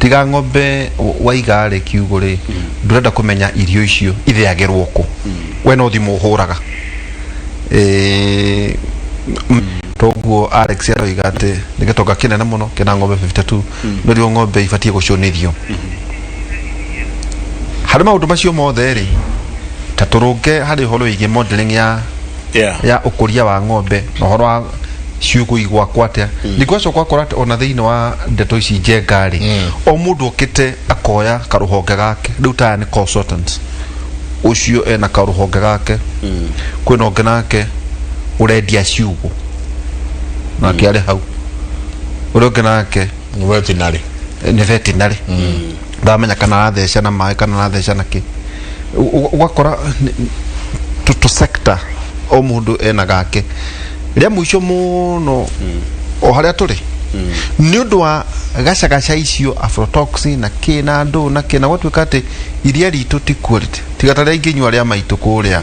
Tiga ng'ombe waiga rĩ kiugo rĩ, ndũrenda kũmenya irio icio ithĩagĩrwo kũ, we no thimũ ũhũraga. Toguo Alex aroiga atĩ nĩ gĩtonga kĩnene mũno kĩna ng'ombe 52, no rĩo ng'ombe ibatiĩ gũcũnithio. Harĩ maũndũ macio mothe rĩ, ta tũrũnge harĩ ũhoro wĩgiĩ modeling ya ya ũkũria wa ng'ombe na ũhoro wa ciugũ igwakwo atĩa. Ningĩ ũgacoka ũgakora atĩ ona thĩinĩ wa ndeto ici njenga rĩ, o mũndũ okĩte akoya karũhonge gake. Rĩu taya nĩ consultants, ũcio ena karũhonge gake, kwĩna ũngĩ nake ũrendia ciugũ nake arĩ hau, ũrĩa ũngĩ nake veterinary. Nĩ veterinary, ndamenya kana aratheca na maĩ kana aratheca na kĩ. Ũgakora tũ sector o mũndũ ena gake. Rĩa mũico mũno, o harĩa tũrĩ nĩ ũndũ wa gacagaca icio, aflatoxin na kĩ na ndũ na kĩ, na gwatuĩka atĩ iria ritũ ti quality, tiga ta rĩa ingĩnyua rĩa maitũ kũrĩa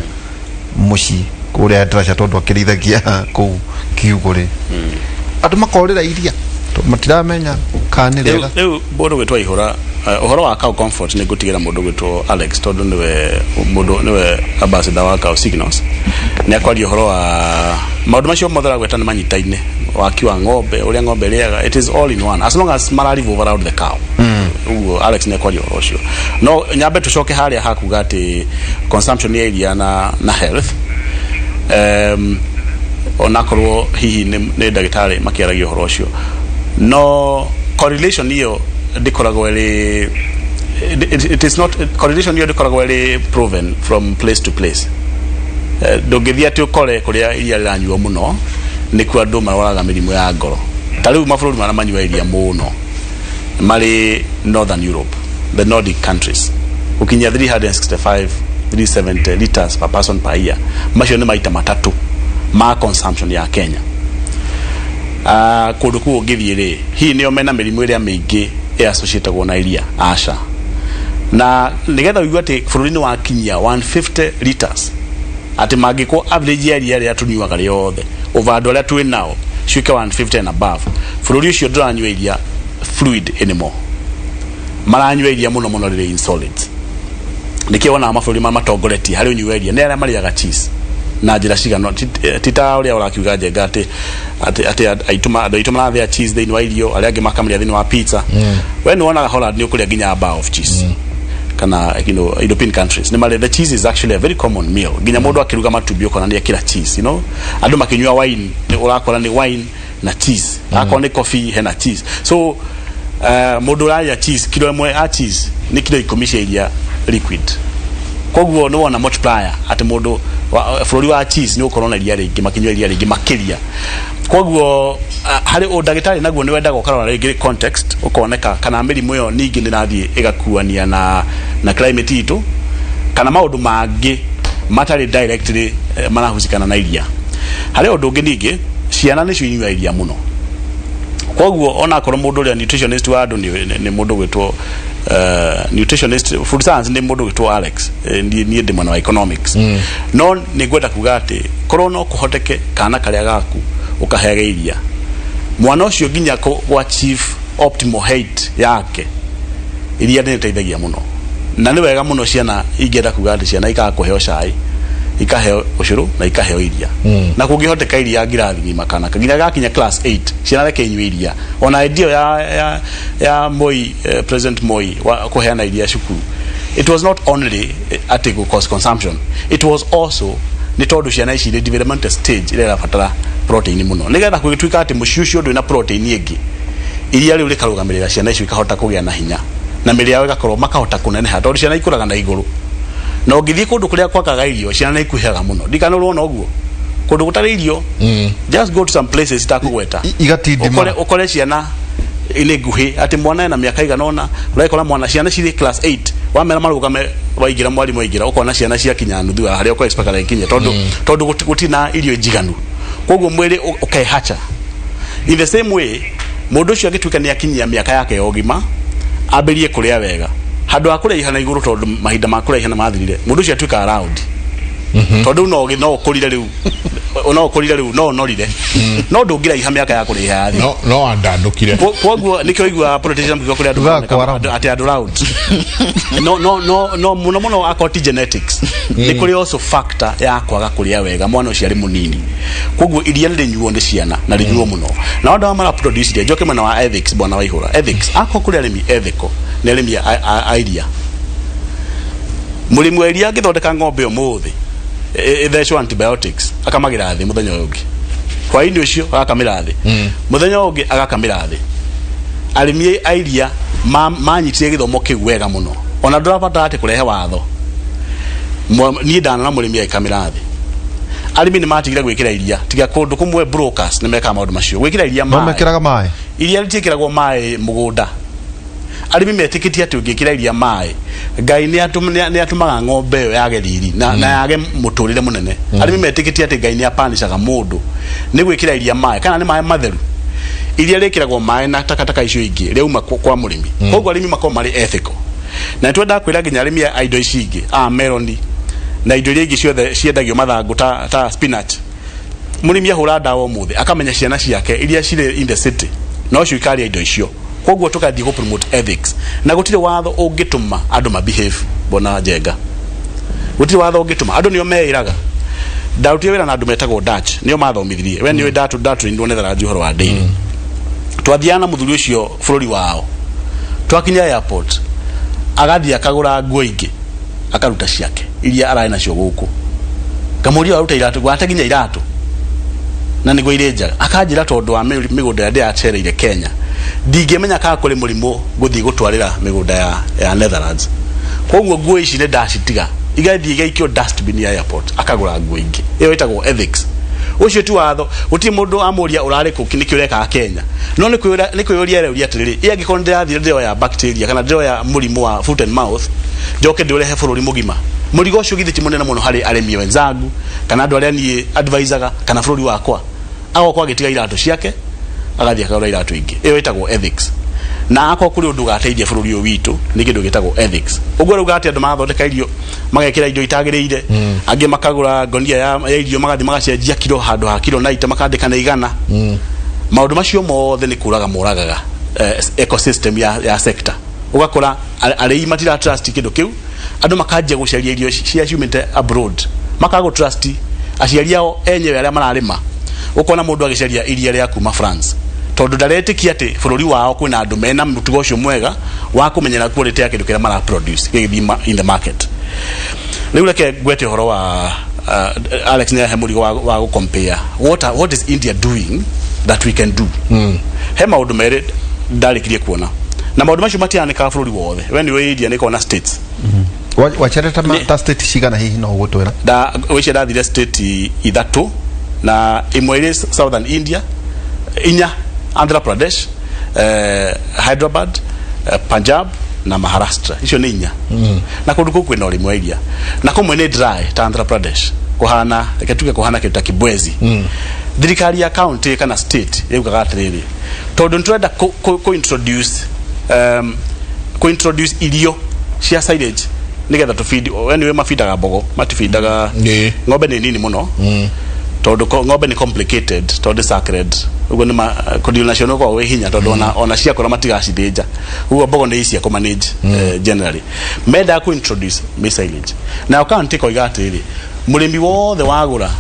mũciĩ kũrĩa ndaraca, tondũ akĩrĩithagia kũu kiugũ rĩ, andũ makorĩra iria tondũ matiramenya kana nĩ rĩega. Rĩu mũndũ gwĩtwo Ihũra, ũhoro wa cow comfort nĩ ngũtigĩra mũndũ gwĩtwo Alex, tondũ nĩwe mũndũ, nĩwe ambassador wa Cow Signals. Nĩ akwaria ũhoro wa maũndũ macio mothe aragweta nĩ manyitaine, waki wa ng'ombe, ũrĩa ng'ombe ĩrĩaga, it is all in one as long as mara revolve around the cow. Ũguo Alex nĩ akwaria ũhoro ũcio. No nyambe tũcoke harĩa hakuga atĩ consumption ya iria na health, onakorwo hihi nĩ ndagĩtarĩ makĩaragia ũhoro ũcio, no correlation ĩyo ndĩkoragwo ĩrĩ it is not, correlation ĩyo ndĩkoragwo ĩrĩ proven from place to place. Ndũngĩthiĩ atĩ ũkore kũrĩa iria rĩranyuo mũno nĩkuo andũ marwaraga mĩrimũ ya ngoro. Ta rĩu mabũrũri marĩa manyua iria mũno marĩ Northern Europe, the Nordic countries, gũkinyia 365, 370 liters per person per year. Macio nĩ maita matatũ ma consumption ya Kenya. Kũndũ kũu ũngĩthiĩ rĩ, hihi nĩo mena mĩrimũ ĩrĩa mĩingĩ ĩassociatagwo na iria? Aca. Na nĩgetha ũigue atĩ bũrũri nĩ wakinyia 150 liters, atĩ mangĩkwo average ya iria rĩrĩa tũnyuaga rĩothe over andũ arĩa twĩ nao ciũke 150 and above, bũrũri ũcio ndũranyua iria fluid anymore, maranyua iria mũno mũno rĩrĩ in solids. Nĩkĩo wonaga mabũrũri marĩa matongoretie harĩ ũnyui wa iria nĩ arĩa marĩaga cheese na njĩra cigana ti ta ũrĩa ũrakiuga Njenga, atĩ andũ aitũ marathĩa cheese thĩinĩ wa irio, arĩa angĩ makamĩrĩa thĩinĩ wa pizza. We nĩ wonaga Holland nĩ ũkũrĩa nginya bar of cheese, kana European countries nĩ marĩ, the cheese is actually a very common meal. Nginya mũndũ akĩruga matumbĩ ũkona nĩ ekĩra cheese. Andũ makĩnyua wine nĩ ũrakora nĩ wine na cheese, akorwo nĩ coffee hena cheese. So mũndũ ũrarĩa cheese, kilo ĩmwe ya cheese nĩ kilo 10 cia iria liquid. Koguo nĩ wona multiplier atĩ mũndũ bũrũri wa cheese nĩ ũkorwo na iria rĩingĩ, makĩnyua iria rĩingĩ makĩria. Koguo harĩ ũndagĩtarĩ naguo nĩ wendaga ũkarora rĩngĩ context, ũkoneka kana mĩrimũ ĩyo ningĩ nĩ ĩrathiĩ ĩgakuania na climate itũ kana maũndũ mangĩ matarĩ directly marahusikana na iria. Harĩ ũndũ ũngĩ ningĩ, ciana nĩcio inyuaga iria mũno. Koguo onakorwo mũndũ ũrĩa nutritionist wa andũ nĩ mũndũ gwĩtwo nutritionist, food science nĩ mũndũ gwĩtwo Alex, niĩ ndĩ mwena wa economics, no nĩ ngwenda kuga atĩ korwo no kũhoteke kana karĩa gaku ũkaheaga iria, mwana ũcio nginya kũ achieve optimal height yake, iria nĩ rĩteithagia mũno. Na nĩ wega mũno ciana, ingĩenda kuga atĩ ciana ikaga kũheo cai, ikaheo ũcũrũ na ikaheo iria, na kũngĩhoteka iria ngirathi ng'ima. Kana nginya gakinya class 8, ciana reke inyue iria. Ona idea ya Moi, President Moi wa kũheana iria cukuru, it was not only atĩ gũ cause consumption, it was also nĩ tondũ ciana ici irĩ developmental stage ĩrĩa ĩrabatara protein mũno, nĩgetha gũgĩtuĩka atĩ mũciĩ ũcio ndũrĩ na protein ĩngĩ, iria rĩu rĩkarũgamĩrĩra ciana icio ikahota kũgĩa na hinya na mĩrĩ yao ĩgakorwo makahota kũneneha, tondũ ciana ikũraga na igũrũ. Na ũngĩthiĩ kũndũ kũrĩa kwakaga irio, ciana nĩ ikuhĩhaga mũno. Ndikana ũrona ũguo kũndũ gũtarĩ irio, just go to some places itakũgweta. Igatindima. Ũkore ciana nĩ nguhĩ, atĩ mwana ena mĩaka igana ũna, ũrakora mwana ciana cirĩ class 8, wamera marũgame, waingĩra mwarimũ aingĩra, ũkona ciana ciakinya nuthu ya harĩa ũkũ expect ikinye, tondũ gũtirĩ na irio njiganu. Koguo mwĩrĩ ũkehacha. In the same way, mũndũ ũcio agĩtuĩka nĩ akinyia mĩaka yake ya ũgima, ambĩrie kũrĩa wega handũ ha kũraiha na igũrũ, tondũ mahinda ma kũraiha nĩ mathirire. Mũndũ ũcio atuĩkaga round. Tondũ no no ũkũrire rĩu, no ũkũrire rĩu, no ũnorire, no ndũngĩraiha mĩaka ya kũrĩha thĩ. No andandũkire. Kwoguo nĩkĩo iguaga politician mkiuga kũrĩ andũ Tugaga maroneka kwara. atĩ andũ round, no mũno mũno akorwo ti genetics, nĩ kũrĩ also factor ya kwaga kũrĩa wega mwana ũcio arĩ mũnini. Koguo iria nĩ rĩnyuo nĩ ciana na rĩnyuo mũno na andũ aya mara produce iria. Njoke mwena wa ethics, bwana Waihũra. Ethics, akorwo kũrĩ arĩmi ethical, nĩ arĩmi a iria. Mũrĩmi wa iria angĩthondeka ng'ombe ũmũthĩ ĩthecwo antibiotics, akamagĩra thĩ mũthenya ũyũ ũngĩ, hwaĩ-inĩ ũcio agakamĩra thĩ, mũthenya ũyũ ũngĩ agakamĩra thĩ. Arĩmi a iria manyitire gĩthomo kĩu wega mũno, ona ndũrabatara atĩ kũrehe watho. Niĩ ndanona mũrĩmi agĩkamĩra thĩ. Arĩmi nĩ matigire gwĩkĩra iria, tiga kũndũ kũmwe brokers nĩ mekaga maũndũ macio, gwĩkĩra iria no maĩ. Mekĩraga maĩ? Iria rĩtiĩkĩragwo maĩ mũgũnda. Arĩmi metĩkĩtie atĩ ũngĩkĩra iria maĩ, Ngai nĩ atũmaga ng'ombe ĩyo yage riri na yage mũtũrĩre mũnene. Arĩmi metĩkĩtie atĩ Ngai nĩ apanicaga mũndũ nĩ gwĩkĩra iria maĩ, kana nĩ maĩ matheru. Iria rĩkĩragwo maĩ na takataka icio ingĩ rĩauma kwa mũrĩmi. Koguo arĩmi makorwo marĩ ethical, na nĩ twendaga kwĩra nginya arĩmi a indo ici ingĩ, a meroni na indo iria ingĩ ciothe ciendagio mathangũ ta spinach. Mũrĩmi ahũra ndawa ũmũthĩ, akamenya ciana ciake iria cirĩ in the city no cio ikarĩa indo icio. Koguo tũgathiĩ gũ promote ethics, na gũtirĩ watho ũngĩtũma andũ ma behave. Bona Njenga, gũtirĩ watho ũngĩtũma andũ, nĩo meĩraga. Ndarutire wĩra na andũ metagwo Dutch, nĩo mathomithirie. We nĩũĩ ndatũinirwo Netherlands ũhoro wa dairy. Twathiaga na mũthuri ũcio bũrũri wao, twakinya airport agathiĩ akagũra nguo ingĩ, akaruta ciake iria ararĩ nacio gũkũ. Ngamũria, waruta iratũ, wate nginya iratũ na nĩguo irĩ njega? Akanjĩra, tondũ wa mĩgũnda ĩrĩa ndĩracereire Kenya, ndingĩmenya kana kũrĩ mũrimũ ngũthiĩ gũtwarĩra mĩgũnda ya Netherlands. Koguo nguo ici nĩ ndacitiga igathiĩ igaikio dustbin ya airport. Akagũra nguo ingĩ. Ĩyo ĩtagwo ethics. Ũcio ti watho. Gũtirĩ mũndũ amũria ũrarĩ kũ, nĩkĩ ũrekaga Kenya, no nĩ kwĩyũria areuria atĩrĩrĩ, ĩ angĩkorwo nĩ ndĩrathiĩ ndĩroya bacteria kana ndĩroya mũrimũ wa foot and mouth, njoke ndĩũrehe bũrũri mũgima, mũrigo ũcio githĩ ti mũnene mũno harĩ arĩmi wenzangu kana andũ arĩa niĩ advisaga kana bũrũri wakwa? Agokorwo agĩtiga iratũ ciake, agathiĩ akagũra iratũ ingĩ. Ĩyo ĩtagwo ethics. Na akorwo kũrĩ ũndũ ũgateithia bũrũri ũyũ witũ, nĩ kĩndũ gĩtagwo ethics. Ũguo rĩu atĩ andũ marathondeka irio, magekĩra indo itagĩrĩire, angĩ makagũra ngonia ya irio, magathiĩ magacenjia kiro, handũ ha kiro 90 makandĩka nĩ 100. Maũndũ macio mothe nĩ kũraga moragaga ecosystem ya sector. Ũgakora arĩi matira trust kĩndũ kĩu, andũ makanjia gũcaria irio cia ciumĩte abroad, makaga gũ trust aciari ao enyewe arĩa mararĩma. Ũkona mũndũ agĩcaria iria rĩa kuma France tondũ ndaretĩkia atĩ bũrũri wao kwĩna andũ mena mũtugo ũcio mwega wa kũmenyera quality ya kĩndũ kĩrĩa mara produce gĩgĩthiĩ in the market. Rĩu reke ngwete ũhoro wa Alex nĩ ahe mũrigo wa gũ compare what is India doing that we can do. He maũndũ merĩ ndarĩkirie kuona, na maũndũ macio matihanĩkaga bũrũri wothe. We nĩ India nĩ ĩkoragwo na states. Wacerete ta state cigana hihi no ũgũtwĩra? Da wĩcia ndathire state ithatũ, na ĩmwe ĩrĩ southern India, inya: Andhra Pradesh, Hyderabad, Punjab na Maharashtra. Icio nĩ inya. Na kũndũ kũu kwĩna ũrĩmi wa iria, na kũmwe nĩ dry ta Andhra Pradesh, kũhana, reke tuge kũhana kĩndũ ta Kibwezi. Thirikari ya county kana state yaugaga atĩrĩrĩ, tondũ nĩ tũrenda kũ introduce irio cia silage nigetha tũbidi. Anyway, mabindaga mbogo, matibindaga ng'ombe nĩ nini mũno, tondũ ng'ombe nĩ complicated, tondũ sacred ũguo nĩ kũdeal nacio nĩ ũkoragwo wĩ hinya, tondũ ona ciakũra matigacithĩnja. Ũguo mbogo nĩ easy kũ manage. Generally mendaga kũ introduce maize silage, nayo county ĩkoiga atĩrĩrĩ, mũrĩmi wothe wagũra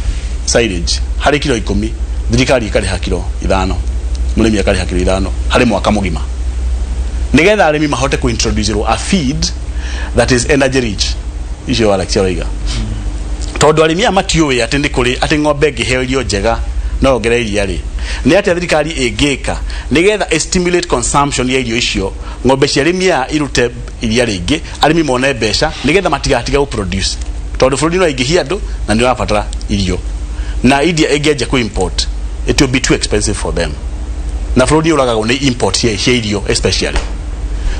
silage harĩ kiro 10, thirikari ĩkarĩha kiro 5, mũrĩmi akarĩha kiro 5 harĩ mwaka mũgima, nigetha arĩmi mahote kũ introduce a feed that is energy rich. Icio Alex aroiga, tondũ arĩmi aya matiũĩ atĩ nĩ kũrĩ atĩ ng'ombe ĩngĩheo irio njega no yongerere iria rĩ. Nĩ atĩa thirikari ĩngĩka nĩgetha ĩ stimulate consumption ya irio icio, ng'ombe cia arĩmi aya irute iria rĩingĩ, arĩmi mone mbeca, nĩgetha matigatiga gũ produce, tondũ bũrũri no aingĩhia andũ na nĩ ũrabatara irio? Na India ĩngĩanjia kũ import, it will be too expensive for them, na bũrũri nĩ ũragagwo nĩ import cia irio, especially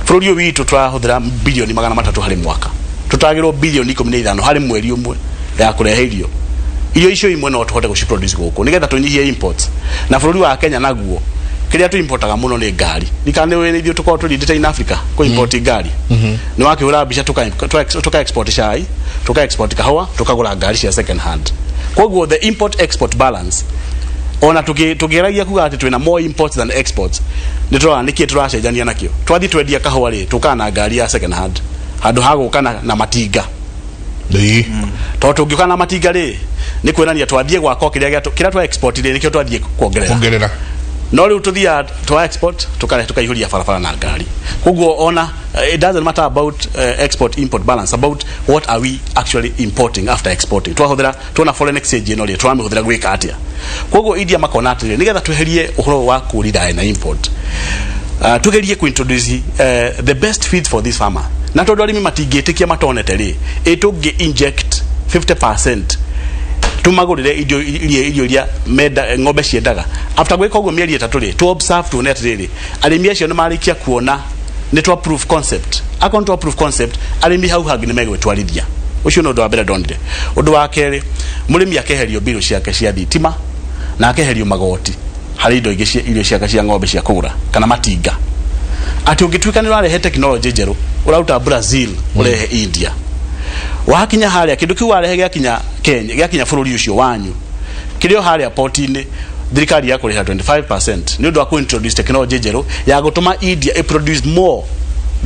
bũrũri ũyũ witũ tũrahũthĩra bilioni 300 harĩ mwaka. Tũtagĩrwo bilioni 15 harĩ mweri ũmwe ya kũrehe irio. Irio icio imwe no tũhote gũciproduce gũkũ nĩgetha tũnyihie imports. Na bũrũri wa Kenya naguo Kiria tu importaga muno ni ngari. Nikana nĩ ithuĩ tũkoragwo tũrindĩte in Africa kũ import ngari. Nĩ wakĩhũra mbica, tuka export cai, tuka export kahũa, tukagũra ngari cia second hand. Koguo the import export balance, ona tũkĩgeragia kuga atĩ twĩna more imports than exports, nĩ tũrona nĩkĩ tũracenjania nakĩo. Twathiĩ twendia kahũa rĩ, tũkaga na ngari ya second hand handũ ha gũka na matinga. Tondũ tũngĩũka na matinga rĩ, nĩ kuonania twathiĩ gwaka o kĩrĩa kĩrĩa twa export rĩ, nĩkĩo twathiĩ kuongerera. Kuongerera. No rĩu tũthiaga twa export, tukarehe, tukaihũria barabara na ngari. Koguo ona it doesn't matter about export import balance, about what are we actually importing after exporting. Twahũthĩra, tuona foreign exchange ĩno rĩ, tũramĩhũthĩra gwĩka atĩa? Koguo India makona atĩrĩrĩ, nĩgetha tweherie ũhoro wa kũrira na import, tugerie kuintroduce the best feeds for this farmer, na tondũ arĩmi matingĩtĩkia matonete rĩ, ĩ tũngĩ inject 50% tumagũrĩre irio iria menda ng'ombe ciendaga. After gwĩka ũguo mĩeri 3 rĩ, tu observe, tuone atĩrĩrĩ, arĩmi acio nĩ marĩkia kuona nĩ twa proof concept. Akorwo nĩ twa proof concept, arĩmi hau hangĩ nĩ megwĩtwarithia. Ũcio nĩ ũndũ wa mbere ndonire. Ũndũ wa kerĩ, mũrĩmi akeherio mbirũ ciake cia thitima na akeherio magoti harĩ indo ingĩ cia irio ciake cia ng'ombe cia kũgũra kana matinga, atĩ ũngĩtuĩka nĩ ũrarehe technology njerũ, ũraruta Brazil ũrehe India, wakinya harĩa kĩndũ kĩu warehe gĩakinya Kenya, gĩakinya bũrũri ũcio wanyu, kĩrĩ o harĩa port-inĩ, thirikari ya kũrĩha 25% nĩ ũndũ wa kũ-introduce technology njerũ ya gũtũma India ĩ produce more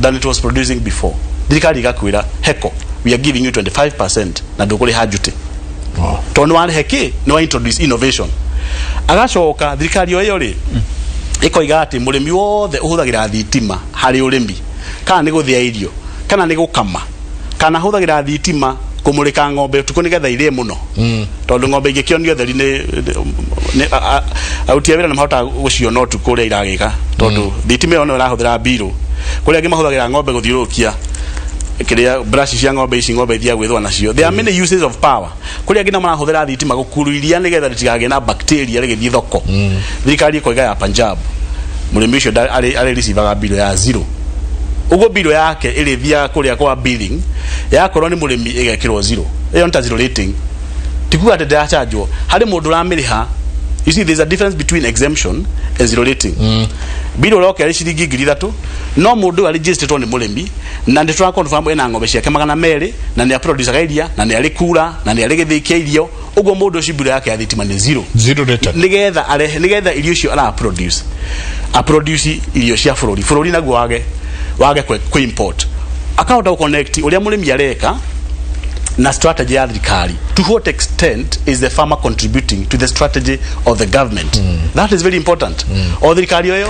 than it was producing before. Thirikari igakwĩra, heko, we are giving you 25% na ndũkũrĩha duty tondũ nĩ warehe kĩ, nĩ wa introduce innovation. Agacoka thirikari o ĩyo rĩ, ĩkoiga atĩ mũrĩmi wothe ũhũthagĩra thitima harĩ ũrĩmi, kana nĩ gũthĩa irio, kana nĩ gũkama, kana ahũthagĩra thitima kũmũrĩka ng'ombe ũtukũ nĩgetha irĩe mũno, tondũ ng'ombe ingĩkĩonio ũtheri nĩ aruti a wĩra nĩ mahotaga gũciona ũtukũ ũrĩa iragĩka, tondũ thitima ĩyo no ĩrahũthĩra mbirũ. Kũrĩa angĩ mahũthagĩra ng'ombe gũthiũrũrũkia kĩrĩa, brush cia ng'ombe ici ng'ombe ithiaga gwĩthũa nacio. There are many uses of power. Kũrĩa angĩ nao marahũthĩra thitima gũkuru iria nĩgetha rĩtikagĩe na bacteria rĩgĩthiĩ thoko. Thirikari ĩkoiga ya Punjab, mũrĩmi ũcio arĩ receivaga mbirũ ya zero. Ũguo mbirũ yake ĩrĩthiaga kũrĩa kwa billing, yakorwo nĩ mũrĩmi ĩgekĩrwo zero. Ĩyo nĩ ta zero rating, tikuga atĩ ndĩrachanjwo harĩ mũndũ ũramĩrĩha. You see, there's a difference between exemption and zero rating. Mbirũ ũroka ĩrĩ ciringi 3,000, no mũndũ ũyũ arĩgistĩtwo nĩ mũrĩmi na nĩ tũra confirm ena ng'ombe ciake 200 na nĩ aproducaga iria na nĩ arĩ kura na nĩ arĩ gĩthĩi kĩa irio. Ũguo mũndũ ũcio mbirũ yake ya thitima nĩ zero. Zero rated. Nigetha arehe, nigetha irio icio ara produce, a produce irio cia bũrũri, bũrũri naguo wage kwe import. Akahota gũ connect ũrĩa mũrĩmi areka na strategy ya thirikari. To what extent is the farmer contributing to the strategy of the government? That is very important. O thirikari ĩyo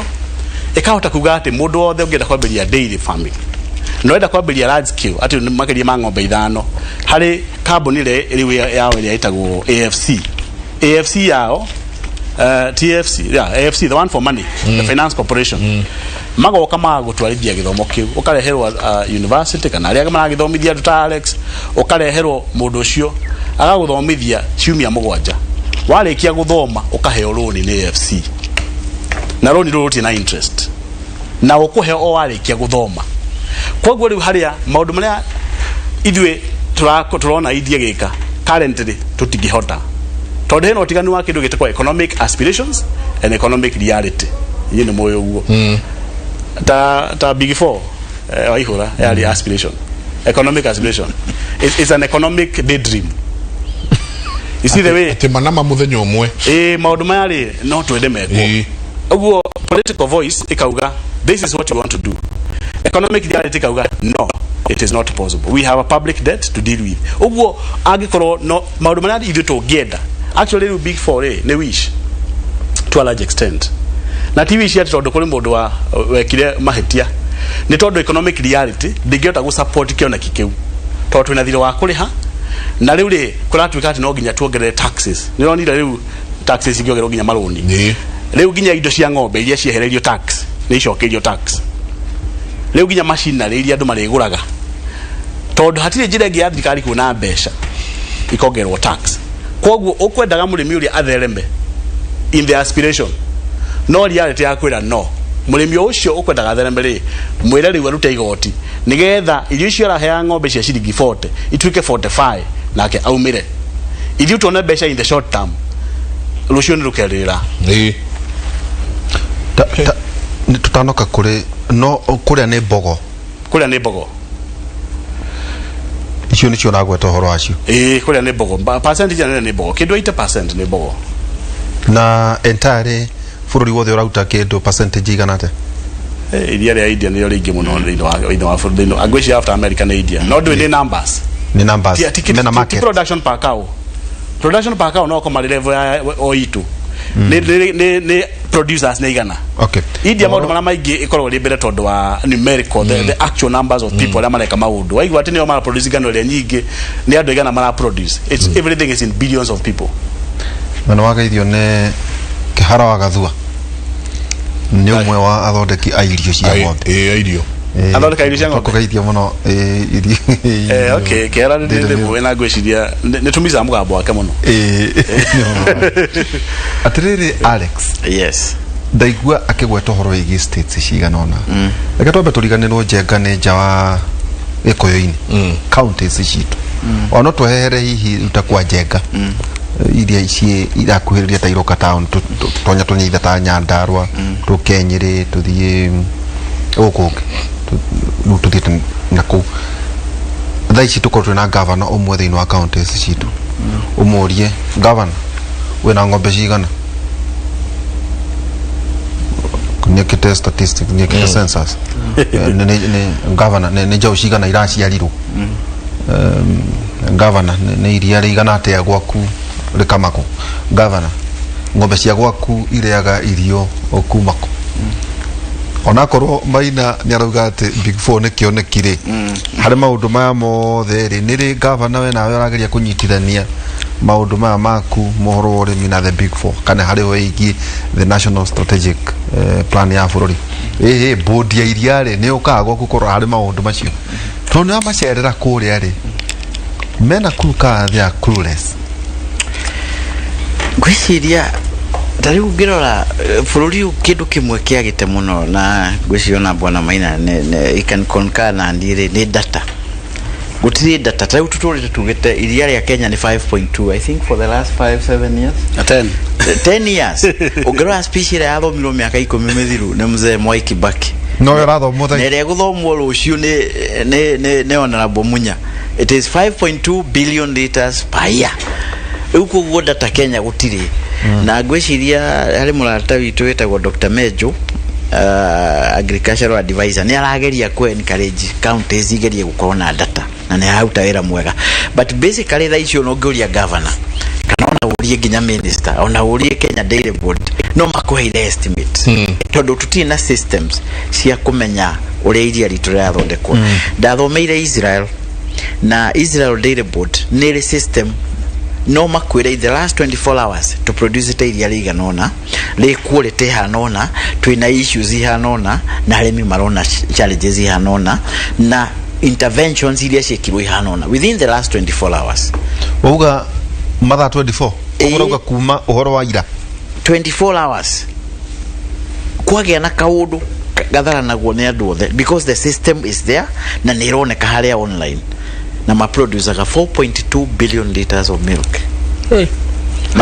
ĩkahota kuga atĩ mũndũ wothe ũngĩenda kwambĩrĩria dairy farming, no enda kwambĩrĩria large scale, atĩ nĩ makĩria ma ng'ombe ithano, harĩ kambuni ĩrĩa ĩrĩ yao ĩrĩa ĩtagwo AFC, AFC yao, TFC, yeah, AFC, the one for money, the finance corporation, magoka magagũtwarithia gĩthomo kĩu, ũkareherwo university kana arĩa maragĩthomithia andũ ta Alex, ũkareherwo mũndũ ũcio agagũthomithia ciumia 7. Warĩkia gũthoma, ũkaheo rũni nĩ AFC, na rũni rũrũ rũtirĩ na interest, na ũkũheo o warĩkia gũthoma. Koguo rĩu harĩa maũndũ marĩa ithuĩ tũrona India gĩka currently tũtingĩhota, tondũ hena ũtiganu wa kĩndũ gĩtagwo economic aspirations and economic reality. Inyuĩ nĩ mũĩ ũguo. Ta Big Four, waihũra yarĩ aspiration, economic aspiration. It's an economic daydream, you see the way. Atĩ manama mũthenya ũmwe. Ĩ, maũndũ maya rĩ, no twende mekwo. Ũguo political voice ikauga, "This is what you want to do." Economic reality ikauga, "No, it is not possible. We have a public debt to deal with." Ũguo angĩkorwo no maũndũ marĩa ithuĩ tũngĩenda, actually rĩu Big Four rĩ, nĩ wish to a large extent, na ti wish atĩ tondũ kũrĩ mũndũ wa wekire mahĩtia, nĩ tondũ economic reality ndĩngĩhota gũ support kĩoneki kĩu, tondũ twĩna thirĩ wa kũrĩha, na rĩu rĩ, kũratuĩka atĩ no nginya tuongerere taxes. Nĩ ũronire rĩu taxes ingĩongererwo nginya marũni. Rĩu nginya indo cia ng'ombe iria ciehereirio tax nĩ icokeirio tax. Rĩu nginya machinery iria andũ marĩgũraga, tondũ hatirĩ njĩra ĩngĩ ya thirikari kuona mbeca, ikongererwo tax. Koguo ũkwendaga mũrĩmi ũrĩa athereme in the aspiration, no reality ya kwĩra no mũrĩmi ũcio ũkwendaga athereme rĩ, mwĩre rĩu arute igoti nĩgetha irio icio araheaga ng'ombe cia ciringi 40 ituĩke 45, nake aumĩre. Ithuĩ tuone mbeca in the short term, rũciũ nĩ rũkerĩra. Nĩ tũtanoka kũrĩ no kũrĩa nĩ mbogo. Kũrĩa nĩ mbogo. Icio nĩcio ũragweta ũhoro wacio. Ĩĩ, kũrĩa nĩ mbogo. Percentage nene nĩ mbogo, kĩndũ 80% nĩ mbogo. Na entirely bũrũri wothe ũraruta kĩndũ percentage igana atĩa? Iria rĩa India nĩrĩo rĩingĩ mũno thĩinĩ wa bũrũri thĩinĩ ngwĩciria after America nĩ India, no ndũĩ nĩ numbers. Nĩ numbers. Ti, mena ti market. Production per cow, production per cow no koma level ya o itu nĩ producers nĩ igana. India maũndũ marĩa maingĩ ĩkoragwo ĩrĩ mbere tondũ wa numerical, the actual numbers of people arĩa mareka maũndũ. Waigua atĩ nĩo maraproduce ngano ĩrĩa nyingĩ, nĩ andũ igana maraproduce. It's everything is in billions of people. Na nĩ wageithio nĩ Kĩhara wa Gathua, nĩ ũmwe wa athondeki a irio cia ng'ombe. Ĩ irio. Athondeka irio cia ng'ombe? Tũkũgeithio mũno, irio. Okay, Kĩhara nĩ ndĩmũĩ na ngwĩciria nĩ tũmicaga mũgambo wake mũno. Atĩrĩrĩ Alex, Yes. Ndaigua akĩgweta ũhoro wĩgiĩ states cigana ũna. Reke twambe tũriganĩrwo Njenga nĩ nja wa Gĩkũyũ-inĩ, counties citũ ona no twehere hihi ruta kwa Njenga iria ciĩ irakuhĩrĩria ta Iroka town, tonya tũnyeitha ta Nyandarua, tũke Nyĩrĩ, tũthiĩ gũkũ ũngĩ, rĩu tũthiĩte na kũu. Thaa ici tũkorwo twĩna gavana ũmwe thĩinĩ wa counties citũ, ũmũrie, "Gavana, wĩna ng'ombe cigana?" Nĩekĩte statistics, nĩekĩte census? Gavana, nĩ njaũ cigana iraciarirwo? Gavana, nĩ iria rĩigana atĩa gwaku rĩkamagwo? Gavana, ng'ombe cia gwaku irĩaga irio o kuma kũ? Onakorwo Maina nĩ arauga atĩ Big Four nĩ kĩoneki rĩ harĩ maũndũ maya mothe rĩ, nĩ rĩ gavana we nawe ũrageria kũnyitithania maũndũ maya maku mohoro wa ũrĩmi na the Big Four, kana harĩ ho ĩgiĩ the national strategic plan ya bũrũri? Ĩhĩ bodi ya iria rĩ, nĩ ũkaga gwaku kũrora harĩ maũndũ macio, tondũ nĩ wamacerera kũrĩa rĩ, mena clue kana they are clueless? Ngwĩciria ta rĩu ngĩrora bũrũri ũyũ, kĩndũ kĩmwe kĩagĩte mũno, na ngwĩciria ona bwana Maina he can concur na niĩ rĩ, nĩ data. Gũtirĩ data. Ta rĩu tũtũrĩte tugĩte iria rĩa Kenya nĩ 5.2, I think for the last 5 7 years. Na 10. 10 years. Ũngĩrora speech ĩrĩa yathomirwo mĩaka 10 mĩthiru nĩ mzee Mwai Kibaki no ĩrathomwo na thaa ĩrĩa ĩgũthomwo rũciũ nĩ Honorable Munya, it is 5.2 billion liters per year. Rĩu koguo data Kenya gũtirĩ. Na ngwĩciria harĩ mũrata witũ wĩtagwo Dr. Mejo, agricultural advisor, nĩ arageria ku encourage counties igerie gũkorwo na data na nĩ araruta wĩra mwega. But basically thaa icio no ũngĩũria governor kana ona ũrie nginya minister, ona ũrie Kenya Dairy Board, no makũheire estimate, tondũ tũtirĩ na systems cia kũmenya ũrĩa iria ritũ rĩrathondekwo. Ndathomeire Israel, na Israel Dairy Board nĩ ĩrĩ system, no makwĩre in the last 24 hours to produce te iria rĩigana ũna, rĩ quality ihana ũna, twĩna issues ihana ũna, na arĩmi marona challenges ihana ũna, na interventions iria ciĩkirwo ihana ũna within the last 24 hours. Wauga mathaa 24? Ĩĩ. Ũguo ũrauga kuma ũhoro wa ira? 24 hours kwagĩa na kaũndũ gatharanagwo nĩ andũ othe, because the system is there na nĩ ĩroneka harĩa online, na maproducaga 4.2 billion liters of milk na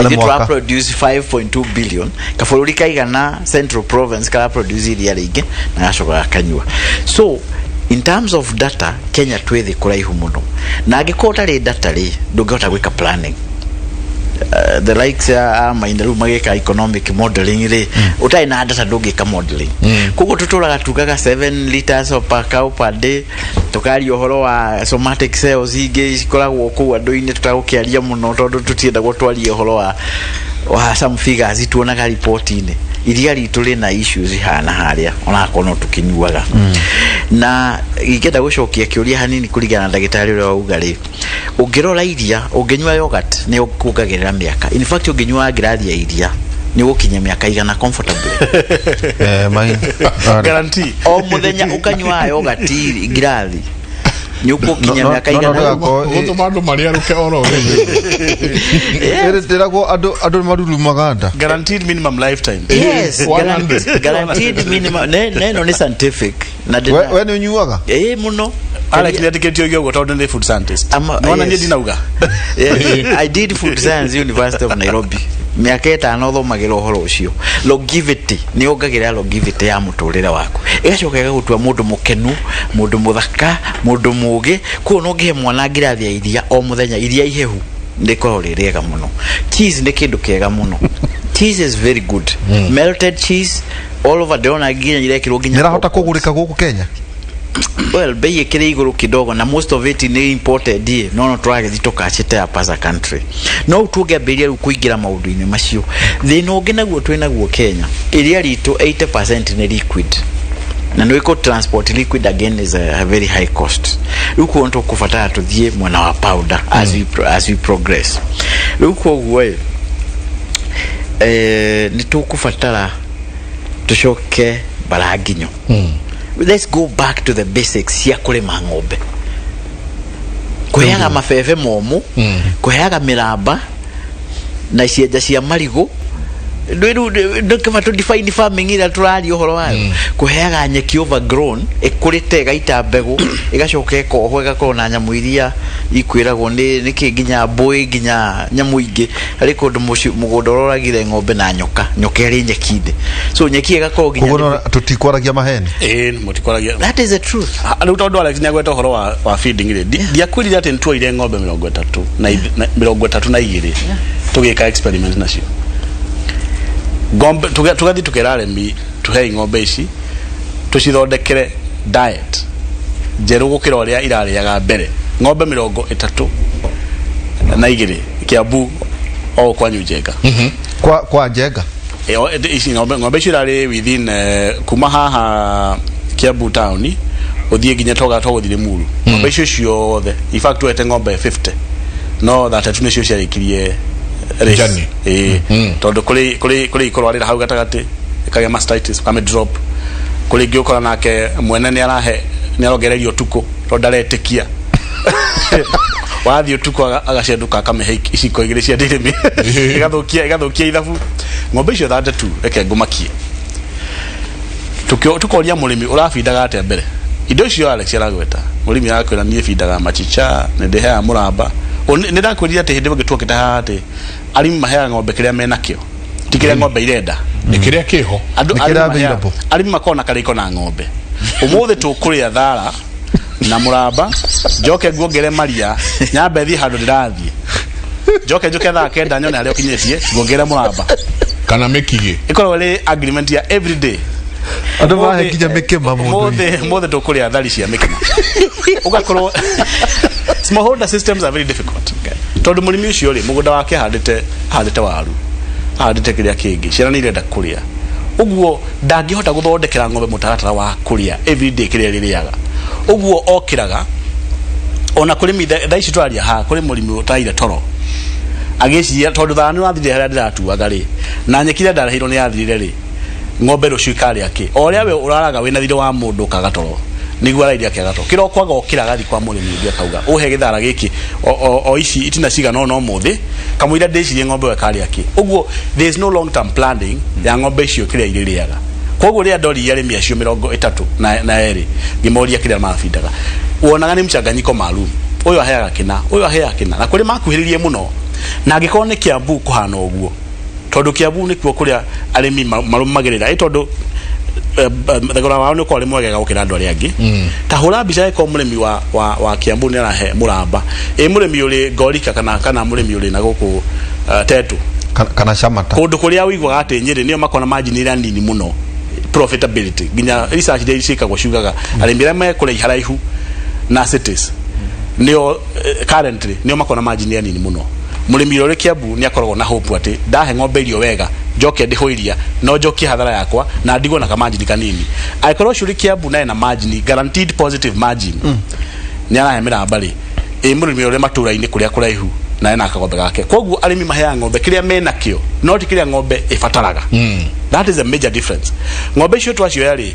Harĩ ithuĩ mwaka. tũraproduce 5.2 billion. Kabũrũri kaigana Central Province karaproduce iria rĩingĩ na gacoka gakanyua. So in terms of data, Kenya twĩ thĩ kũraihu mũno, na angĩkorwo ũtarĩ data rĩ, ndũngĩhota gwĩka planning. The likes ya Maina rĩu magĩka economic modeling rĩ, ũtarĩ na data ndũngĩka modeling. Koguo tũtũraga tugaga 7 liters of per cow per day, tũkaria ũhoro wa somatic cells ingĩ cikoragwo kũu andũ-inĩ, tũtagũkĩaria mũno tondũ tũtiendagwo twarie ũhoro wa some figures tuonaga riboti-inĩ. Iria ritũ rĩna issues ihana harĩa onakorwo no tũkĩnyuaga. Na ingĩenda gũcokia kĩũria hanini kũringana na ndagĩtarĩ ũrĩa wauga rĩ, ũngĩrora iria, ũngĩnyua yogurt nĩ ũkuongagĩrĩra mĩaka. In fact, ũngĩnyua ngirathi ya iria nĩ ũgũkinya mĩaka 100 comfortably. Maina. Guarantee. O mũthenya ũkanyua yogurt ngirathi nĩ ũgũkinya mĩaka No, 100. Gũtũma andũ marĩarũke oro rĩu. Ĩragwo andũ marurumaga nda. Guaranteed minimum lifetime. Yes. 100. Guaranteed minimum. Neno nĩ scientific na We nĩ ũnyuaga? Ĩĩ, mũno. Alex nĩetĩkĩtio oige ũguo tondũ nĩ food scientist. Ama- Nĩwona niĩ yes. ndinauga. Yes, I did food science, University of Nairobi. Mĩaka 5 ũthomagĩra ũhoro ũcio. Longevity nĩ yongagĩrĩra longevity ya mũtũrĩre waku, ĩgacoka ĩgagũtua mũndũ mũkenu, mũndũ mũthaka, mũndũ mũgĩ. Koguo no ngĩhe mwana ngirathi ya iria o mũthenya, iria ihehu rĩkoragwo rĩ rĩega mũno. Cheese nĩ kĩndũ kĩega mũno. Cheese is very good. Melted cheese all over, ndĩrona nginya irekĩrwo nginya Nĩrahota popcorns. Kũgũrĩka gũkũ Kenya? Well, bei ĩkĩrĩ igũrũ kidogo na most of it nĩ imported ĩ, no tũragĩthiĩ tũkacite up as a country. No rĩu tũngĩambĩrĩria rĩu kũingĩra maũndũ-inĩ macio. Thĩna ũngĩ naguo twĩ naguo Kenya, iria ritũ 80% nĩ liquid, na nĩ kũ transport liquid again is a very high cost. Rĩu kuo tũkũbatara tũthiĩ mwena wa powder as we progress. Rĩu koguo ĩ, nĩ tũkũbatara tũcoke baranginyo. Let's go back to the basics cia kũrĩma ng'ombe, kũheaga mabebe momũ, kũheaga mĩramba na cienja cia marigũ. Ndũkĩba tũ define farming ĩrĩa tũraria ũhoro wayo, kũheaga nyeki overgrown ĩkũrĩte, ĩgaita mbegũ, ĩgacoka ĩkohwo, ĩgakorwo na nyamũ iria ikwĩragwo nĩ nĩkĩ, nginya mbũĩ, nginya nyamũ ingĩ. Harĩ kũndũ mũgũnda ũroragire ng'ombe na nyoka, nyoka ĩrĩ nyeki-inĩ, so nyeki ĩgakorwo nginya Koguo tũtikwaragia maheni. Ĩĩ, mũtikwaragia. That is the truth. Rĩu tondũ Alex nĩagweta ũhoro wa feeding rĩ, ndiakwĩrire atĩ nĩtuoire ng'ombe 32 tũgĩka experiment nacio ng'ombe. Tũgathiĩ tũkera arĩmi, tuhei ng'ombe ici tũcithondekere diet njerũ gũkĩra ũrĩa irarĩaga mbere. Ng'ombe 32 Kiambu o kwanyu Njenga. Kwa Njenga? Ici ng'ombe icio irarĩ within kuma haha Kiambu town ũthiĩ nginya toga tũgũthiĩ Limuru. Ng'ombe icio ciothe, in fact twete ng'ombe 50, no 32 nĩcio ciarĩkirie race. Journey. Ĩĩ, tondũ kũrĩ ikũrwarĩra hau gatagatĩ, ĩkagĩa mastitis, kame drop. Kũrĩ ingĩ ũkora nake mwene nĩ arahe, nĩ arongereria ũtukũ tondũ ndaretĩkia. Wathiĩ ũtukũ agacenduka, akamĩhe iciko 2 cia ndirimi, ĩgathũkia ithabu. Ng'ombe icio 32, reke ngũmakie. Tukoria mũrĩmi, ũrabindaga atĩa mbere indo icio Alex aragweta? Mũrĩmi arakwĩra, niĩ bindaga machicha, nĩ ndĩheaga mũramba. Nĩ ndakwĩrire atĩ hĩndĩ ĩmwe tuokĩte haha atĩ arĩmi maheaga ng'ombe kĩrĩa menakĩo, ti kĩrĩa ng'ombe irenda. Nĩ kĩrĩa kĩho. Andũ Nĩ kĩrĩa arĩmi available. Arĩmi makoragwo na karĩko na ng'ombe. Ũmũthĩ tũkũrĩa thara na mũramba, njoke nguongere maria, nyambe thiĩ handũ ndĩrathiĩ, njoke njũke thaa 9 nyone harĩa ũkinyĩtie, nguongere mũramba. Kana mĩkigĩ. Ĩkoragwo ĩrĩ agreement ya every day. Andũ mahe nginya mĩkĩma mũndũ. Mũthĩ tũkũrĩa thari cia mĩkĩma. Ũgakorwo smallholder systems are very difficult tondũ mũrĩmi ũcio rĩ, mũgũnda wake ahandĩte waru, ahandĩte kĩrĩa kĩngĩ, ciana nĩ irenda kũrĩa. Ũguo ndangĩhota gũthondekera ng'ombe mũtaratara wa kũrĩa everyday kĩrĩa rĩrĩaga. Ũguo okĩraga ona kũrĩ thaa ici tũraria haha, kũrĩ mũrĩmi ũtaire toro agĩciria tondũ thara nĩ wathirire harĩa ndĩratuaga rĩ, na nyeki ĩrĩa ndareheirwo nĩ yathirire rĩ, ng'ombe rũciũ ikarĩa kĩ? O ũrĩa we ũraraga wĩna thirĩ wa mũndũ ũkaga toro, nĩguo arairie akĩaga toro. Kĩroko agokĩra, agathiĩ kwa mũrĩmi ũngĩ, akauga, ũhe gĩthara gĩkĩ o ici itina cigana ũna ũmũthĩ, kamũira ndĩcirie ng'ombe ĩyo ĩkarĩa kĩ. Ũguo there is no long term planning ya ng'ombe icio kĩrĩa irĩrĩaga. Koguo rĩrĩa ndoririe arĩmi acio 32 ngĩmoria kĩrĩa marabindaga, wonaga nĩ mchanganyiko maalum, ũyũ aheaga kĩna, ũyũ aheaga kĩna, na kũrĩ makuhĩrĩrie mũno. Na angĩkorwo nĩ Kiambu kũhana ũguo, tondũ Kiambu nĩkuo kũrĩa arĩmi marũmagĩrĩra, ĩ tondũ thogora wao nĩ ũkoragwo ũrĩ mwegega gũkĩra andũ arĩa angĩ. Ta hũra mbica, ĩkorwo mũrĩmi wa Kiambu nĩ arahe mũramba, ĩ mũrĩmi ũrĩ Ngorika kana mũrĩmi ũrĩ na gũkũ Tetu Kana Camata, kũndũ kũrĩa ũiguaga atĩ Nyĩrĩ nĩo makona margin ĩrĩa nini mũno, profitability. Nginya research iria ciĩkagwo ciugaga arĩmi arĩa me kũraiha raihu na cities nĩo currently nĩo makona margin ĩrĩa nini mũno. Mũrĩmi ũrĩa ũrĩ Kiambu nĩ akoragwo na hope atĩ ndahe ng'ombe irio wega, njoke ndĩhwo iria, no njokie hathara yakwa na ndigwo na kamargin kanini. Angĩkorwo ũcio ũrĩ Kiambu na ena margin, guaranteed positive margin, nĩ arahe mĩramba rĩ, ĩ mũrĩmi ũrĩa matũra-inĩ kũrĩa kũraihu na ena kagombe gake? Koguo arĩmi maheaga ng'ombe kĩrĩa menakĩo, no ti kĩrĩa ng'ombe ĩbataraga. That is a major difference. Ng'ombe icio twacioya rĩ,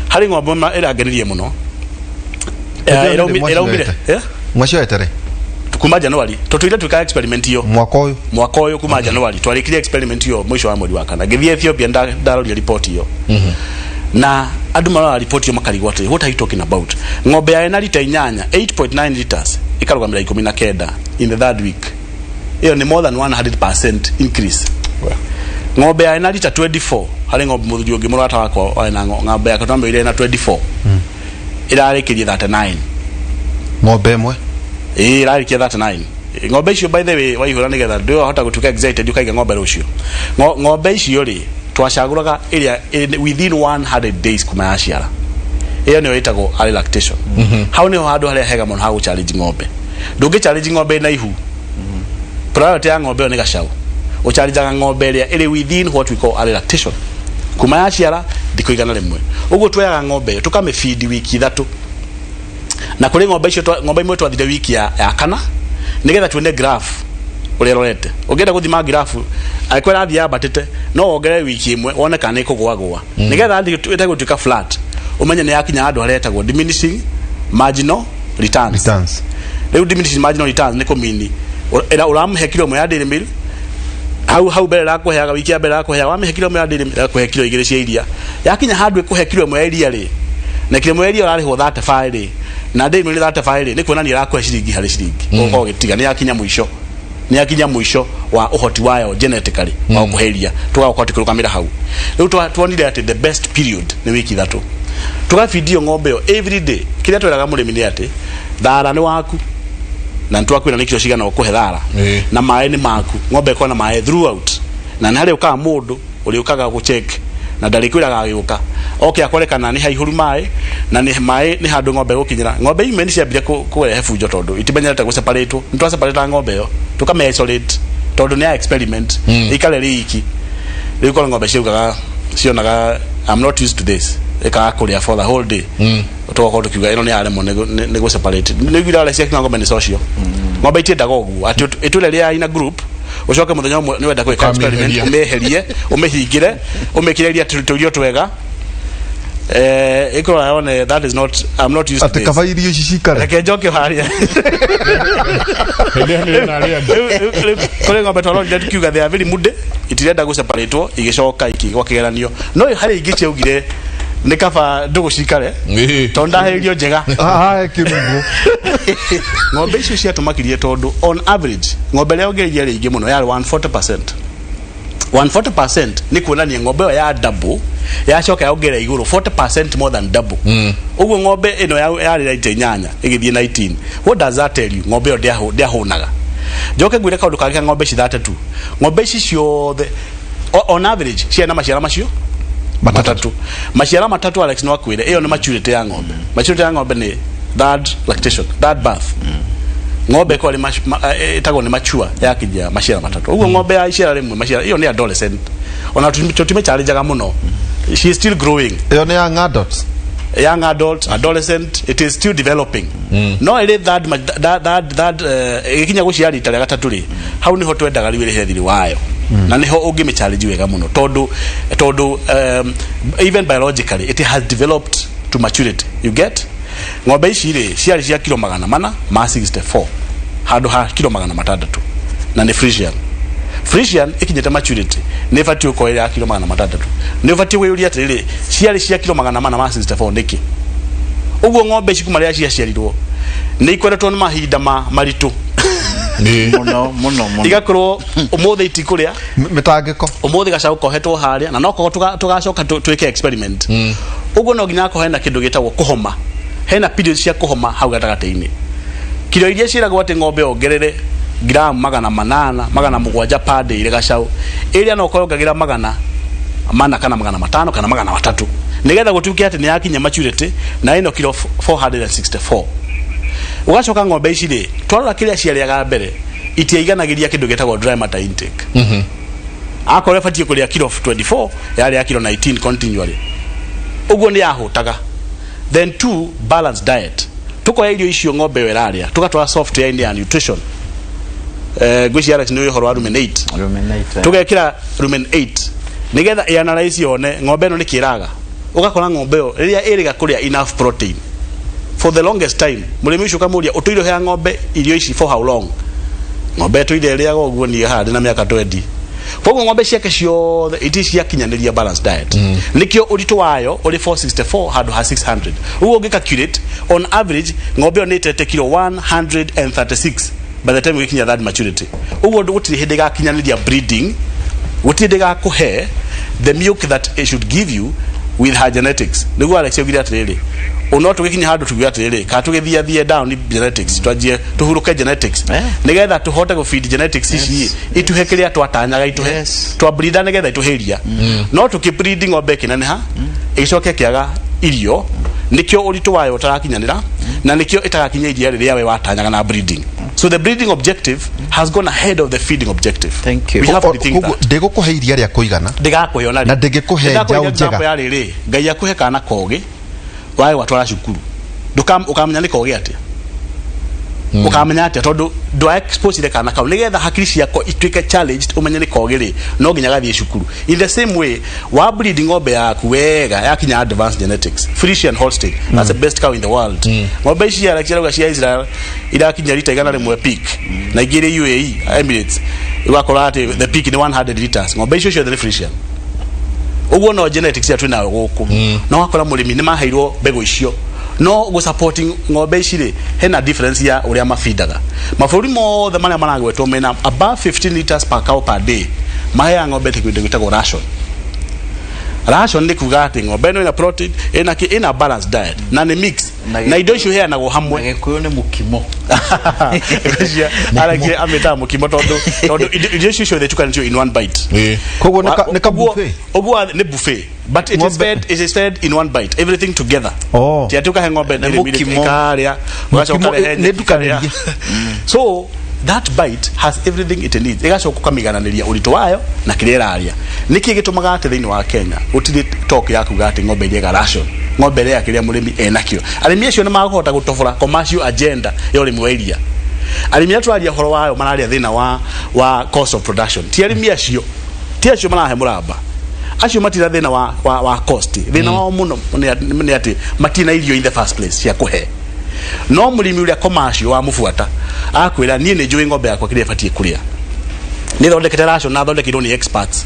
harĩ ng'ombe ĩmwe ĩrangenirie mũno. Ĩraumire Mwacioete rĩ? Kuma January tũtũire twĩka experiment iyo. Mwaka ũyũ? Mwaka ũyũ, kuma January. Twarĩkirie experiment iyo mũico wa mweri wa kana. Ngĩthiĩ Ethiopia, ndaroria report iyo, na andũ marora report iyo makarigwo atĩrĩ, "What are you talking about?" Ng'ombe yarĩ na lita 8, 8.9 liters, ĩkarũgamĩra 19 in the third week. Ĩyo nĩ more than 100% increase. Ng'ombe yarĩ na lita 24 harĩ ng'ombe mũthuri ũngĩ mũrata wakwa warĩ na ng'ombe yake twamĩoire na 24, ĩrarĩkĩrie 39. Ng'ombe ĩmwe? Ĩĩ, ĩrarĩkia 39 ng'ombe icio. By the way, waihũra nĩgetha ndĩwahota gũtuĩka excited ũkaiga ng'ombe rũciũ. Ng'ombe icio rĩ, twacagũraga ĩrĩa within 100 days kuma yaciara. Ĩyo nĩyo ĩtagwo early lactation. Hau nĩho handũ harĩa hega mũno ha gũ challenge ng'ombe. Ndũngĩ challenge ng'ombe ĩna ihu. Priority ya ng'ombe ĩyo nĩ gacaũ. Ũchallenjaga ng'ombe ĩrĩa ĩrĩ within what we call early lactation, kuma yaciara thikũ 100. Ũguo tuoyaga ng'ombe ĩyo tũkamĩbidi wiki 3, na kũrĩ ng'ombe icio ng'ombe imwe twathire wiki ya kana nigetha tuone graph ũrĩa ĩrorete. Ũngĩenda gũthima graph, angĩkorwo ĩrathiĩ yambatĩte, no wongerere wiki ĩmwe wone kana nĩ ĩkũgũagũa, nigetha athiĩ ĩtegũtuĩka flat, ũmenye nĩ yakinya handũ harĩa hetagwo diminishing marginal returns. Returns. Rĩu diminishing marginal returns nĩ kũmini ũramũhe kilo ĩmwe ya dairy meal hau hau mbere ĩrakũheaga, wiki ya mbere ĩrakũheaga, wamĩhe kilo ĩmwe ya dairy meal ĩrakũhe kilo 2 cia iria. Yakinya handũ ĩkũhe kilo ĩmwe ya iria rĩ, na kilo ĩmwe ya iria ũrarĩhwo 35 rĩ, na dairy meal 35 rĩ, nĩ kuonania ĩrakũhe ciringi harĩ ciringi. Ũgũkorwo ũgĩtiga nĩ yakinya mũico, nĩ yakinya mũico wa ũhoti wayo genetically wa gũkũhe iria. Tũgakorwo tũkĩrũgamĩra hau. Rĩu tuonire atĩ the best period nĩ wiki 3, tũgabidio ng'ombe ĩyo every day. Kĩrĩa twĩraga mũrĩmi nĩ atĩ thara nĩ waku, na nĩ twakwĩra nĩ kilo cigana ũkũhe thara. Na maĩ nĩ maku, ng'ombe ĩkorwo na maĩ throughout. Na nĩ harĩ ũkaga mũndũ ũrĩũkaga gũcheck na ndarĩkwĩraga agĩũka oke akore kana nĩ haihũru maĩ, na nĩ maĩ nĩ handũ ng'ombe gũkinyĩra. Ng'ombe imwe nĩ ciambire kũrehe bunjo tondũ itimenyerete gũseparatwo. Nĩ twaseparataga ng'ombe ĩyo, tũkamĩ isolate tondũ nĩ ya experiment, ĩikare rĩ iki. Rĩu korwo ng'ombe ciaugaga cionaga, "I'm not used to this," ĩkaga kũrĩa for the whole day. Tũgakorwo tũkiuga ĩno nĩ yaremwo nĩ gũ separate. Nĩ iguire arĩa ciakinya ng'ombe nĩ social. Ng'ombe itiendaga ũguo atĩ ĩtũre rĩa ina group, ũcoke mũthenya ũmwe nĩ wenda gwĩka experiment. Ũkamĩeheria. Ũmĩeherie, ũmĩhingĩre, ũmĩkĩre iria tũirio twega, ĩkorwo yone that is not, I'm not used to Atĩ this. kaba irio ici cikare. Reke njoke harĩa. Hĩndĩ ĩyo nĩ na arĩa angĩ. Rĩu kũrĩ ng'ombe twarorire tukiuga they are very moody, itirenda gũseparatwo, igĩcoka ikĩgwa kĩgeranio. No harĩ ingĩ ciaugire nĩ kaba ndũgũ cikare tondũ ndahe irio njega. Haha kĩrungu. Ng'ombe icio ciatũmakirie tondũ on average ng'ombe ĩrĩa yongereire rĩingĩ mũno yarĩ 140%. 140% nĩ kuonania ng'ombe ĩyo ya double yacoka yongerera igũrũ 40% more than double. Ũguo ng'ombe ĩno yarĩ raita 8 ĩgĩthiĩ 19. What does that tell you? Ng'ombe ĩyo ndĩahũnaga. Njoke ngwĩre kaũndũ kangĩ ka ng'ombe ici 32. Ng'ombe ici ciothe on average ciarĩ na maciara macio matatũ, maciara matatũ. Alex, no akwĩre ĩyo nĩ maturity ya ng'ombe. Maturity ya ng'ombe nĩ third lactation, third birth. Ng'ombe ĩkorwo ĩtagwo nĩ mature yakinyia maciara matatũ. Ũguo ng'ombe ya iciara rĩmwe maciara, ĩyo nĩ adolescent. Ona tũtimĩchallenjaga mũno, she is still growing. Ĩyo nĩ young adults. Young adult, adolescent, it is still developing. No ĩrĩ third third ĩgĩkinya gũciara rita rĩa gatatũ rĩ, hau nĩho twendaga rĩu ĩrĩhe thirĩ wayo, na nĩho ũngĩmĩchallenge wega mũno tondũ even biologically it has developed to maturity, you get? Ng'ombe ici rĩ, ciarĩ cia kilo 464 handũ ha kilo 600, na nĩ Friesian. Friesian ikinyĩte maturity nĩ ĩbatiĩ gũkorwo ĩrĩ ya kilo 600. Nĩ ũbatiĩ gwĩyũria atĩrĩrĩ, ciarĩ cia kilo 464 nĩkĩ? Ũguo ng'ombe ici kuma rĩrĩa ciaciarirwo nĩ ikoretwo nĩ mahinda ma maritũ. Mũno mũno mũno. Igakorwo ũmũthĩ itikũrĩa. Mĩtangĩko. Ũmũthĩ gacaũ kohetwo harĩa, na no kogo tũgacoka twĩke experiment. Ũguo no nginya akorwo hena kĩndũ gĩtagwo kũhoma, hena period cia kũhoma hau gatagatĩ-inĩ. Kilo iria ciĩragwo atĩ ng'ombe ongerere gramu 800, 700 per day ĩrĩ gacaũ, ĩrĩa no ũkorwo ongagĩra 400 kana 500 kana 300 nĩgetha gũtuĩke atĩ nĩ yakinya maturity na ĩno kilo 464. Ũgacoka ng'ombe ici rĩ, twarora kĩrĩa ciarĩaga mbere, itiaiganagĩria kĩndũ gĩtagwo dry matter intake. Akorwo ĩbatiĩ kũrĩa kilo 24, yarĩa kilo 19 continually. Ũguo nĩ yahũtaga. Then two, balanced diet. Tukoya irio icio ng'ombe ĩyo ĩrarĩa, tũgatwara software-inĩ ya nutrition. Ngwĩciria Alex nĩ ũhoro wa rumen 8. Ruminate, eh. Tũgekĩra rumen 8 nĩgetha ĩanalyze yone ng'ombe ĩno nĩ kĩraga. Ũgakora ng'ombe ĩyo rĩrĩa ĩrĩga kũrĩa enough protein for the longest time, mũrĩmi ũcio ũkamũria, "Ũtũire ũheaga ng'ombe irio ici for how long?" "Ng'ombe ĩtũire ĩrĩaga ũguo niĩ haha ndĩ na mĩaka 20." Koguo ng'ombe ciake ciothe iti ciakinyanĩria balanced diet. Nĩkĩo ũritũ wayo ũrĩ 464 handũ ha 600. Ũguo ũngĩ calculate, on average ng'ombe ĩyo nĩ ĩtete kilo 136 by the time ũgĩkinya third maturity. Ũguo gũtirĩ hĩndĩ ĩgakinyanĩria breeding Gũtirĩ ndĩgakũhe the milk that it should give you with her genetics. Nĩguo Alex augire atĩrĩrĩ, no tũgĩkinya handũ tuge atĩrĩrĩ, kana tũgĩthiathie down genetics, twanjie tũhurũke genetics, nĩgetha tũhote gũfeed genetics ici ituhe kĩrĩa twatanyaga ituhe. Twabreeda nĩgetha ituhe iria, no tũkĩbreed ng'ombe ĩkĩneneha, ĩgĩcoke ĩkĩaga irio, nĩkĩo ũritũ wayo ũtarakinyanĩra na nĩkĩo ĩtagakinya iria rĩrĩa we watanyaga na breeding. So the breeding objective has gone ahead of the feeding objective. Thank you. We have to rethink Koguo that. ndĩgũkũhe iria rĩa kũigana. Ndĩgakũhe ona rĩ. Na ndĩngĩkũhe Ndĩgakũhe njaũ example njega. ya rĩrĩ, Ngai akũhe kana kogĩ wae gwatwara cukuru. Ũkamenya nĩ kogĩ atĩa? Ũkamenya atĩa? Tondũ ndwa expose kana kau nĩgetha hakiri ciako ituĩke challenged, ũmenye nĩ kogĩ rĩ, no nginya gathiĩ cukuru. In the same way, wa breed ng'ombe yaku wega, yakinya advanced genetics, Frisian Holstein, that's the best cow in the world. Ng'ombe ici Alex arauga cia Israel irakinya rita 100 peak, na ingĩ irĩ UAE Emirates ũgakora atĩ the peak nĩ 100 liters. Ng'ombe icio ciothe nĩ Frisian. Ũguo no genetics ya twĩnayo gũkũ, no wakora mũrĩmi nĩ maheirwo mbegũ icio, no gũ supporting ng'ombe ici rĩ, hena difference ya ũrĩa mabindaga. Mabũrũri mothe marĩa maragwetwo mena above 15 liters per cow per day maheaga ng'ombe kĩndũ gĩtagwo ration. Ration nĩ kuga atĩ ng'ombe ĩno ĩna protein, ĩna kĩ, ĩna balanced diet na nĩ mix, na indo icio iheanagwo hamwe. Na Gĩkũyũ nĩ mũkimo. Alex amĩtaga mũkimo tondũ irio icio ciothe itukanĩtio in one bite. Koguo nĩ ka buffet. Ũguo nĩ buffet, but it is fed, it is fed in one bite, everything together. Oh. Ti atĩ ũkahe ng'ombe Nĩ ndĩrĩ mũkimo. ĩkarĩa, ũgacoka Mũkimo, ũkarehe nĩ nyeki ĩkarĩa. ndukanĩrie. So that bite has everything it needs. Ĩgacoka ũkamĩigananĩria ũritũ wayo na kĩrĩa ĩrarĩa. Nĩkĩ gĩtũmaga atĩ thĩinĩ wa Kenya gũtirĩ talk ya kuga atĩ ng'ombe ĩrĩaga ration? Ng'ombe ĩrĩaga kĩrĩa mũrĩmi enakĩo. Arĩmi acio nĩ makũhota gũtobora commercial agenda ya ũrĩmi wa iria. Arĩmi arĩa tũraria ũhoro wayo mararia thĩna wa cost of production, ti arĩmi acio, ti acio marahe mũramba. Acio matirĩ na thĩna wa cost. Thĩna wao mũno nĩ atĩ matirĩ na irio in the first place cia kũhe. No mũrĩmi ũrĩa commercial wa mũbuata akwĩra, niĩ nĩ njũĩ ng'ombe yakwa kĩrĩa ĩbatiĩ kũrĩa, nĩ thondekete ration na thondekeirwo nĩ experts.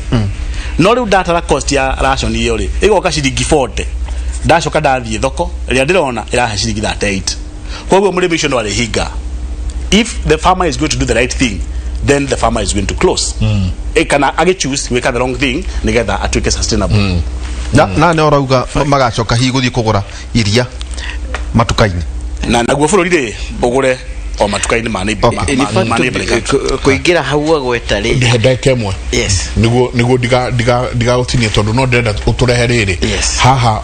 No rĩu ndatara cost ya ration ĩyo rĩ, ĩgoka ciringi 40, ndacoka ndathiĩ thoko ĩrĩa ndĩrona ĩrahe ciringi 38. Koguo mũrĩmi ũcio no arĩhinga. If the farmer is going to do the right thing, then the farmer is going to close, kana agĩchoose gwĩka the wrong thing nĩgetha atuĩke sustainable. Na nĩ ũrauga magacoka hihi gũthiĩ kũgũra iria matuka-inĩ. Na naguo bũrũri rĩ, ũgũre o matuka-inĩ ma In fact, ma neighboring country. kũingĩra hau agweta rĩ. Ndihe ndagĩka ĩmwe. Yes. Niguo ndigagũtinie tondũ no ndĩrenda ũtũrehe rĩrĩ. Haha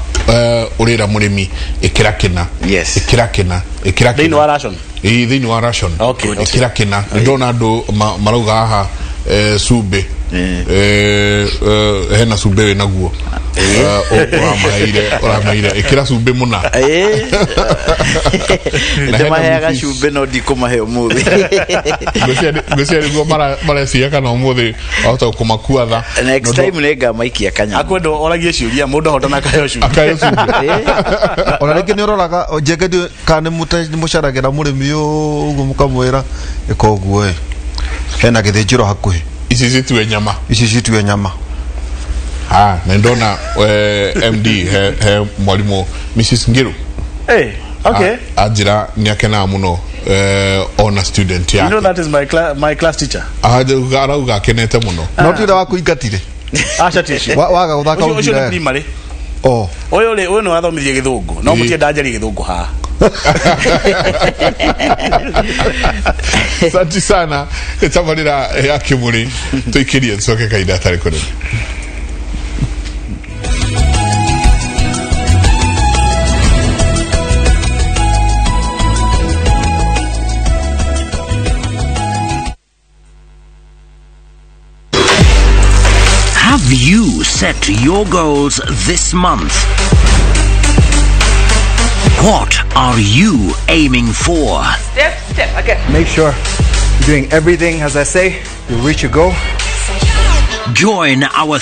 ũrĩra mũrĩmi ĩkĩra kĩna, ĩkĩra kĩna, ĩkĩra Thĩinĩ kĩna. wa ration. Ĩĩ, thĩinĩ wa ration. Ĩkĩra kĩna. Nĩ ndona andũ marauga haha cumbĩ, hena cumbĩ wĩ naguo, ũramaheire ĩkĩra cumbĩ mũna. Na hena Ndĩmaheaga mũcibi. cumbĩ no ndikũmahe ũmũthĩ. Ngwĩciria nĩguo mareciria kana ũmũthĩ wahota kũmakua tha. Next time nĩ ngamaikia kanyamũ. Akwenda oragie ciũria, mũndũ ahotana akaheo cumbĩ. Akayo cumbĩ. Ona rĩngĩ nĩ ũroraga njenge kana nĩ mũcaragĩra mũrĩmi ũguo mũkamwĩra ĩka ũguo ĩ, hena gĩthĩnjĩro hakuhĩ. Ici citue nyama. Ici citue nyama. Ah, na ndona MD he mwarimũ Mrs Ngiru. Hey, okay. Anjĩra nĩ akenaga mũno ona student You know yake. that is my class teacher. Arauga akenete mũno. No ti ũrĩa wakũingatire? Aca, ti ũcio. Waga gũthaka Ũcio nĩ mũbira. primary. Oh. Ũyũ rĩ, ũyũ nĩ wathomithirie gĩthũngũ, no mũtienda njarie gĩthũngũ haha. Asante sana. Tabarĩra ya Kĩmũrĩ tũikĩrie tũcoke kahinda atarĩ kũnene. Have you set your goals this month? What are you aiming for? Step, step, again. Make sure you're doing everything as I say. You'll reach your goal. Join our